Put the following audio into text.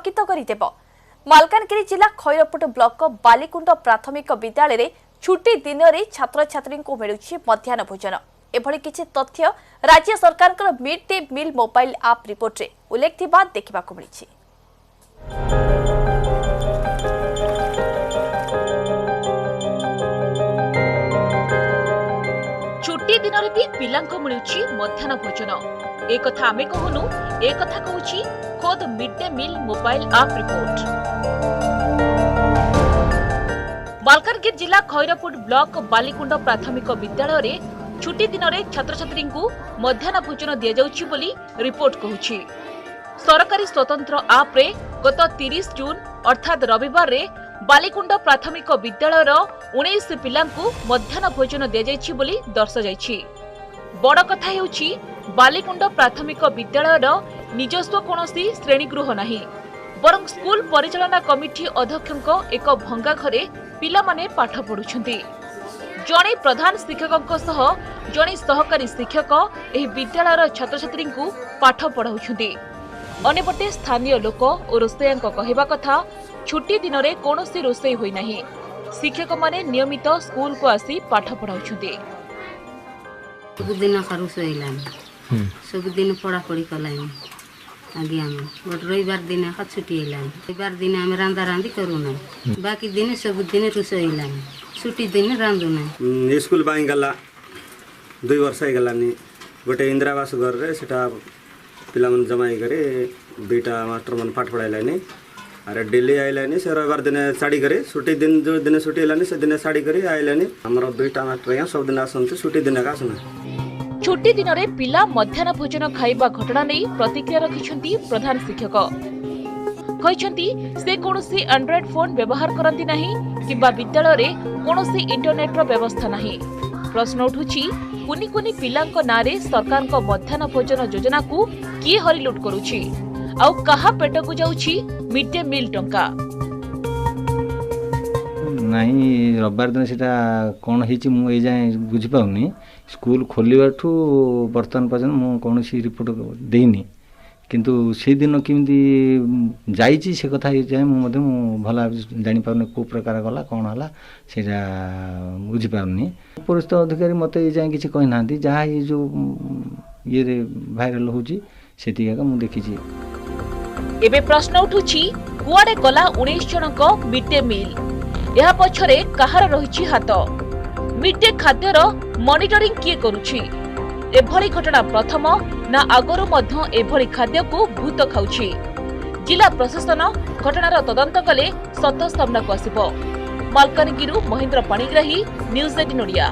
ଚକିତ କରିଦେବ। ମାଲକାନଗିରି ଜିଲ୍ଲା ଖଇରପୁଟ ବ୍ଲକ ବାଲିକୁଣ୍ଡ ପ୍ରାଥମିକ ବିଦ୍ୟାଳୟରେ ଛୁଟି ଦିନରେ ଛାତ୍ରଛାତ୍ରୀଙ୍କୁ ମିଳୁଛି ମଧ୍ୟାହ୍ନ ଭୋଜନ। ଏଭଳି କିଛି ତଥ୍ୟ ରାଜ୍ୟ ସରକାରଙ୍କର mid day meal mobile app ରିପୋର୍ଟରେ ଉଲ୍ଲେଖ ଥିବା ଦେଖିବାକୁ ମିଳିଛି। ଛୁଟି ଦିନରେ ବି ପିଲାଙ୍କୁ ମିଳୁଛି ମଧ୍ୟାହ୍ନ ଭୋଜନ। ଏକଥା ଆମେ କହୁନୁ, ଏକଥା କହୁଛି ଖୋଦ୍ mid day meal mobile app report. Malkangiri ଜିଲ୍ଲା ଖଇରପୁଟ ବ୍ଲକ ବାଲିକୁଣ୍ଡ ପ୍ରାଥମିକ ବିଦ୍ୟାଳୟରେ ଛୁଟି ଦିନରେ ଛାତ୍ରଛାତ୍ରୀଙ୍କୁ ମଧ୍ୟାହ୍ନ ଭୋଜନ ଦିଆଯାଉଛି ବୋଲି ରିପୋର୍ଟ କହୁଛି। ସରକାରୀ ସ୍ୱତନ୍ତ୍ର ଆପ୍ରେ ଗତ 30 ଜୁନ୍ ଅର୍ଥାତ୍ ରବିବାରରେ ବାଲିକୁଣ୍ଡ ପ୍ରାଥମିକ ବିଦ୍ୟାଳୟର 19 ପିଲାଙ୍କୁ ମଧ୍ୟାହ୍ନ ଭୋଜନ ଦିଆଯାଇଛି ବୋଲି ଦର୍ଶାଯାଇଛି। ବଡ଼ କଥା ହେଉଛି, ବାଲିକୁଣ୍ଡ ପ୍ରାଥମିକ ବିଦ୍ୟାଳୟର ନିଜସ୍ୱ କୌଣସି ଶ୍ରେଣୀଗୃହ ନାହିଁ, ବରଂ ସ୍କୁଲ ପରିଚାଳନା କମିଟି ଅଧ୍ୟକ୍ଷଙ୍କ ଏକ ଭଙ୍ଗା ଘରେ ପିଲାମାନେ ପାଠ ପଢୁଛନ୍ତି। ଜଣେ ପ୍ରଧାନ ଶିକ୍ଷକଙ୍କ ସହ ଜଣେ ସହକାରୀ ଶିକ୍ଷକ ଏହି ବିଦ୍ୟାଳୟର ଛାତ୍ରଛାତ୍ରୀଙ୍କୁ ପାଠ ପଢ଼ାଉଛନ୍ତି। ଅନ୍ୟପଟେ ସ୍ଥାନୀୟ ଲୋକ ଓ ରୋଷେଇଆଙ୍କ କହିବା କଥା, ଛୁଟି ଦିନରେ କୌଣସି ରୋଷେଇ ହୋଇନାହିଁ, ଶିକ୍ଷକମାନେ ନିୟମିତ ସ୍କୁଲକୁ ଆସି ପାଠ ପଢ଼ାଉଛନ୍ତି। ସବୁଦିନ ରୋଷେଇ ହେଲାନି, ସବୁଦିନ ପଢ଼ାପଢ଼ି କଲାନି ଆଜ୍ଞା। ଆମେ ଗୋଟେ ରବିବାର ଦିନ ଏକା ଛୁଟି ହେଲାନି। ରବିବାର ଦିନ ଆମେ ରାନ୍ଧା ରାନ୍ଧି କରୁନାହିଁ, ବାକି ଦିନ ସବୁଦିନ ରୋଷେଇ ହେଲାନି, ଛୁଟି ଦିନ ରାନ୍ଧୁନାହିଁ। ସ୍କୁଲ ଭାଙ୍ଗିଗଲା, 2 ବର୍ଷ ହେଇଗଲାନି। ଗୋଟେ ଇନ୍ଦିରାବାସ ଘରରେ ସେଟା ପିଲାମାନେ ଜମା ହେଇକରି 2ଟା ମାଷ୍ଟରମାନେ ପାଠ ପଢ଼ାଇଲାନି। ଆରେ ଡେଲି ଆଇଲାନି, ସେ ରବିବାର ଦିନ ଛାଡ଼ିକରି ଛୁଟି ଦିନ, ଯେଉଁ ଦିନ ଛୁଟି ହେଲାନି ସେଦିନ ଛାଡ଼ିକରି ଆଇଲାନି। ଆମର 2ଟା ମାଷ୍ଟର ଆଜ୍ଞା ସବୁଦିନ ଆସନ୍ତି, ଛୁଟି ଦିନ ଏକା ଆସୁନା। ଛୁଟି ଦିନରେ ପିଲା ମଧ୍ୟାହ୍ନ ଭୋଜନ ଖାଇବା ଘଟଣା ନେଇ ପ୍ରତିକ୍ରିୟା ରଖିଛନ୍ତି ପ୍ରଧାନ ଶିକ୍ଷକ। କହିଛନ୍ତି, ସେ କୌଣସି ଆଣ୍ଡ୍ରଏଡ୍ ଫୋନ୍ ବ୍ୟବହାର କରନ୍ତି ନାହିଁ କିମ୍ବା ବିଦ୍ୟାଳୟରେ କୌଣସି ଇଣ୍ଟରନେଟ୍ର ବ୍ୟବସ୍ଥା ନାହିଁ। ପ୍ରଶ୍ନ ଉଠୁଛି, କୁନି କୁନି ପିଲାଙ୍କ ନାଁରେ ସରକାରଙ୍କ ମଧ୍ୟାହ୍ନ ଭୋଜନ ଯୋଜନାକୁ କିଏ ହରିଲୁଟ୍ କରୁଛି, ଆଉ କାହା ପେଟକୁ ଯାଉଛି ମିଡ୍ ଡେ ମିଲ୍ ଟଙ୍କା? ନାହିଁ, ରବିବାର ଦିନ ସେଇଟା କ'ଣ ହେଇଛି ମୁଁ ଏଯାଏଁ ବୁଝିପାରୁନି। ସ୍କୁଲ ଖୋଲିବାଠୁ ବର୍ତ୍ତମାନ ପର୍ଯ୍ୟନ୍ତ ମୁଁ କୌଣସି ରିପୋର୍ଟ ଦେଇନି, କିନ୍ତୁ ସେଇଦିନ କେମିତି ଯାଇଛି ସେ କଥା ଏଯାଏଁ ମୁଁ ମଧ୍ୟ ମୁଁ ଭଲ ଜାଣିପାରୁନି। କେଉଁ ପ୍ରକାର ଗଲା, କ'ଣ ହେଲା, ସେଇଟା ବୁଝିପାରୁନି। ଉପରିସ୍ଥ ଅଧିକାରୀ ମୋତେ ଏଯାଏଁ କିଛି କହିନାହାନ୍ତି। ଯାହା ଏଇ ଯେଉଁ ଇଏରେ ଭାଇରାଲ ହେଉଛି ସେତିକି ଏକା ମୁଁ ଦେଖିଛି। ଏବେ ପ୍ରଶ୍ନ ଉଠୁଛି, କୁଆଡ଼େ ଗଲା 19 ଜଣଙ୍କ ମିଡ୍ ଡେ ମିଲ୍? ଏହା ପଛରେ କାହାର ରହିଛି ହାତ? ମିଡ୍ ଡେ ଖାଦ୍ୟର ମନିଟରିଂ କିଏ କରୁଛି? ଏଭଳି ଘଟଣା ପ୍ରଥମ ନା ଆଗରୁ ମଧ୍ୟ ଏଭଳି ଖାଦ୍ୟକୁ ଭୂତ ଖାଉଛି? ଜିଲ୍ଲା ପ୍ରଶାସନ ଘଟଣାର ତଦନ୍ତ କଲେ ସତ ସାମ୍ନାକୁ ଆସିବ। ମାଲକାନଗିରିରୁ ମହେନ୍ଦ୍ର ପାଣିଗ୍ରାହୀ, ନ୍ୟୁଜ୍ 18 ଓଡ଼ିଆ।